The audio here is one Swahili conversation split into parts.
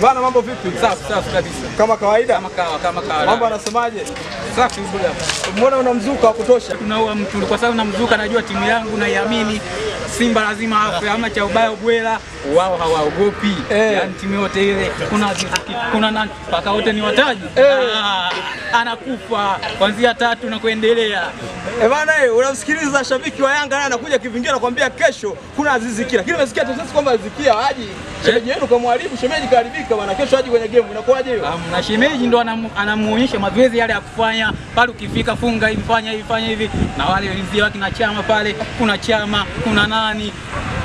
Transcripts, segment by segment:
Bana, mambo vipi? Safi safi kabisa. Kama kawaida? Kama kawaida. Mambo anasemaje? Safi bwana. Mbona una mzuka wa kutosha? Tunaua mtu kwa sababu na mzuka, najua timu yangu naiamini. Simba lazima afe, ama cha ubaya ubwela, wao hawaogopi. Yaani timu yote ile kuna kuna nani paka wote ni wataji. Anakufa kuanzia 3 na kuendelea. Bana, unamsikiliza shabiki wa Yanga naye anakuja kivingia anakuambia kesho kuna Aziz Ki. Lakini umesikia tetesi kwamba Aziz Ki haji. Shemeji yenu kamharibu, shemeji kaharibika bana. Kesho haji kwenye game inakuwaje hiyo? Na shemeji ndo anamuonyesha mazoezi yale ya kufanya. Pale ukifika funga hivi, fanya hivi, fanya hivi. Na wale wenzao kina Chama pale, kuna Chama, kuna nani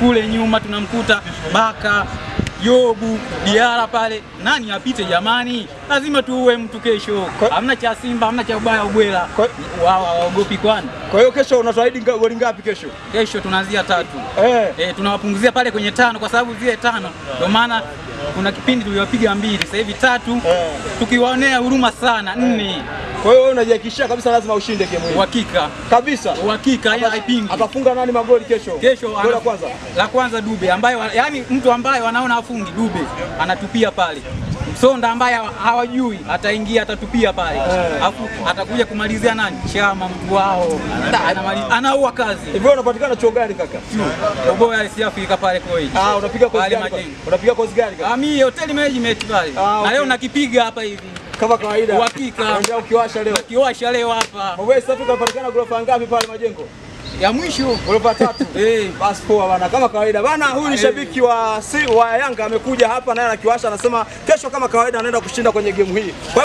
kule nyuma tunamkuta Baka, Yobu, Diara pale. Nani apite jamani? Lazima tuue mtu kesho. Hamna cha Simba, hamna cha ubaya ubwela. Wao hawaogopi kwani. Kwa hiyo kesho unatuahidi goli ngapi kesho? Kesho tunaanzia 3. Tunawapunguzia pale kwenye 5 kwa sababu zile 5 ndio maana kuna kipindi tuliwapiga 2, sasa hivi 3. Tukiwaonea huruma sana 4. Kwa hiyo wewe unajihakikishia kabisa lazima ushinde game hii. Uhakika. Kabisa. Uhakika haipingi. Atafunga nani magoli kesho? Kesho goli la kwanza. La kwanza Dube ambaye yani mtu ambaye wanaona afungi Dube anatupia pale. Msonda ambaye hawajui ataingia atatupia pale. Alafu atakuja kumalizia nani? Chama mtu wao. Anaua kazi. Hivyo unapatikana chuo gani kaka? Chuo. Oboya East Africa pale koi. Unapiga kozi gani? Unapiga kozi gani kaka? Mimi hotel management pale. Na leo nakipiga hapa hivi. Kama kawaida. Uhakika. Unajua ukiwasha leo. Ukiwasha leo hapa. Wewe East Africa unapatikana ghorofa ngapi pale majengo? Ya mwisho ghorofa 3. Basi poa bana, kama kawaida. Bana, huyu ni shabiki wa Yanga amekuja hapa naye anakiwasha, anasema kesho kama kawaida anaenda kushinda kwenye game hii.